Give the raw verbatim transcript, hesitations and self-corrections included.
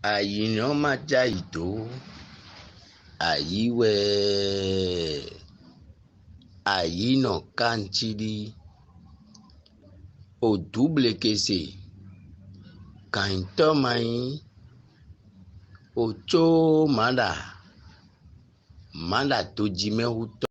Ayǐnɔ ma jɛ ayǐ dó, ayǐ wɛ ayǐ nɔ kánciɖí. Odǔblekese, gǎnyitɔ́ ma nyí, ocóó mǎ ɖa, mǎ ɖa dojimɛhutɔ́.